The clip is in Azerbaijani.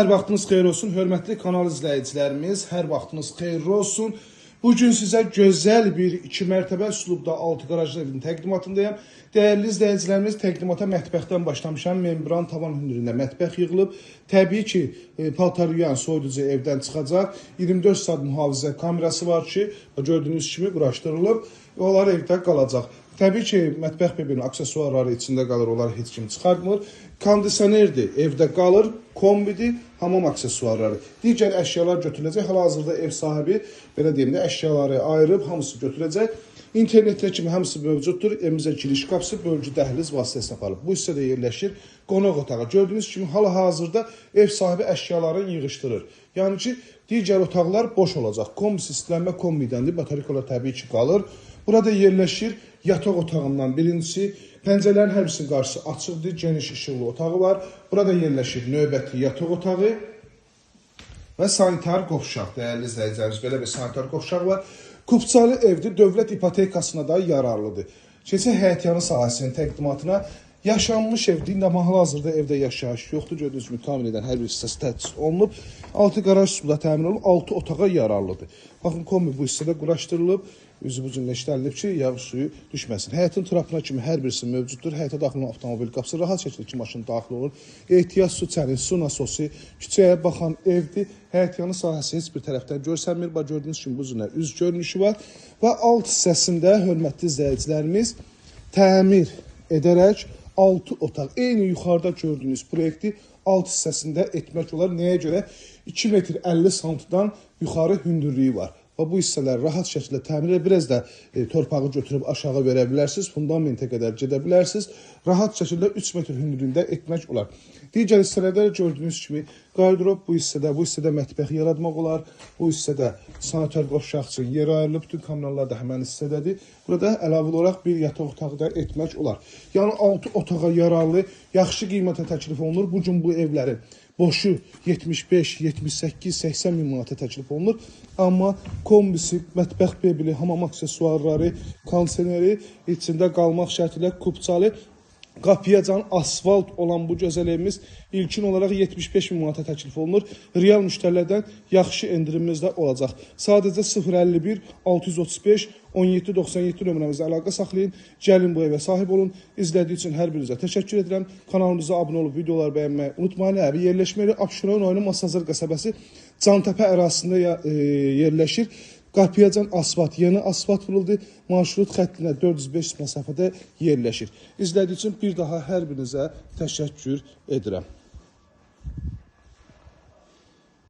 Hər vaxtınız xeyir olsun, hörmətli kanal izləyicilərimiz, hər vaxtınız xeyirli olsun. Bugün sizə gözəl bir iki mərtəbə üslubda 6 qarajlı evin təqdimatındayam. Dəyərli izləyicilərimiz, təqdimata mətbəxdən başlamışam. Membran tavan hündürlüyündə mətbəx yığılıb. Təbii ki, paltar yuyan soyuducu evdən çıxacaq. 24 saat mühafizə kamerası var ki, gördüyünüz kimi quraşdırılıb. Onlar evdə qalacaq. Təbii ki, mətbəx mebelinin aksesuarları içində qalır, onları heç kim çıxartmır. Kondisionerdir, evdə qalır, kombidir, hamam aksesuarları. Digər əşyalar götürüləcək. Hal-hazırda ev sahibi, belə deyim də, əşyaları ayırıb, hamısı götürəcək. İnternetdə kimi hamısı mövcuddur. Evimizə giriş qapısı bölgü dəhliz vasitəsilə aparılıb. Bu hissədə yerləşir qonaq otağı. Gördüyünüz kimi hal-hazırda ev sahibi əşyalarını yığışdırır. Yəni ki, digər otaqlar boş olacaq. Kombisi istilənmə kombidəndir. Batarikalar təbii ki qalır. Burada yerləşir yataq otağından birincisi. Pəncərələrin hər birisinin qarşısı açıqdır, geniş işıqlı otağı var. Burada yerləşir növbəti yataq otağı və sanitar qovşaq. Dəyərli izləyicilərimiz, belə bir sanitar qovşaq var. Kupçalı evdir, dövlət ipotekasına da yararlıdır. Keçək həyətyanı sahəsinin təqdimatına. Yaşanmış evdir, indi amma hal-hazırda evdə yaşayış yoxdur. Gördüyünüz kimi təmir edən hər bir hissəsi təchiz olunub. 6 qaraj üslubda təmin olunub, 6 otağa yararlıdır. Baxın, kombi bu hissədə quraşdırılıb, üzü bu cümlə işlənilib ki, yağış suyu düşməsin. Həyətin trapına kimi hər birisi mövcuddur. Həyətə daxil olan avtomobil qapısı rahat şəkildə iki maşın daxil olur. Ehtiyat su çəni, su nasosu, küçəyə baxan evdir. Həyətyanı sahəsi heç bir tərəfdən görsənmir. Bax, gördüyünüz kimi bu cümlə üz görünüşü var. Və alt hissəsində hörmətli izləyicilərimiz təmir edərək 6 otaq, eyni yuxarıda gördüyünüz proyekti alt hissəsində etmək olar. Nəyə görə? 2 metr 50 santidən yuxarı hündürlüyü var. Və bu hissələr rahat şəkildə təmir edə, biraz da torpağı götürüb aşağı verə bilərsiniz, fundamentə qədər gedə bilərsiniz. Rahat şəkildə 3 metr hündürlüyündə etmək olar. Digər hissələrdə də gördüyünüz kimi qardırob bu hissədə mətbəx yaratmaq olar. Bu hissədə sanitar qovşaq üçün yer ayrılıb, bütün kommunallar da həmən hissədədir. Burada əlavə olaraq bir yataq otağı da etmək olar. Yəni 6 otağa yararlı, yaxşı qiymətə təklif olunur. Bugün bu evlərin boşu 75, 78, 80 min manata təklif olunur. Amma kombisi, mətbəx mebeli, hamam aksesuarları, kondisioneri içində qalmaq şərti ilə kupçalı, qapıyacan asfalt olan bu gözəl evimiz ilkin olaraq 75 min manata təklif olunur. Real müştərilərdən yaxşı endirimimiz də olacaq. Sadəcə 051 635 17 97 nömrəmizlə əlaqə saxlayın. Gəlin bu evə sahib olun. İzlədiyi üçün hər birinizə təşəkkür edirəm. Kanalımıza abunə olub videoları bəyənməyi unutmayın. Əbi yerləşmə yeri Abşeron rayonu Masazır qəsəbəsi Cantəpə ərazisində yerləşir. Qapıyacan asfalt, yeni asfalt vuruldu. Marşrut xəttinə 405 məsafədə yerləşir. İzlədiyi üçün bir daha hər birinizə təşəkkür edirəm.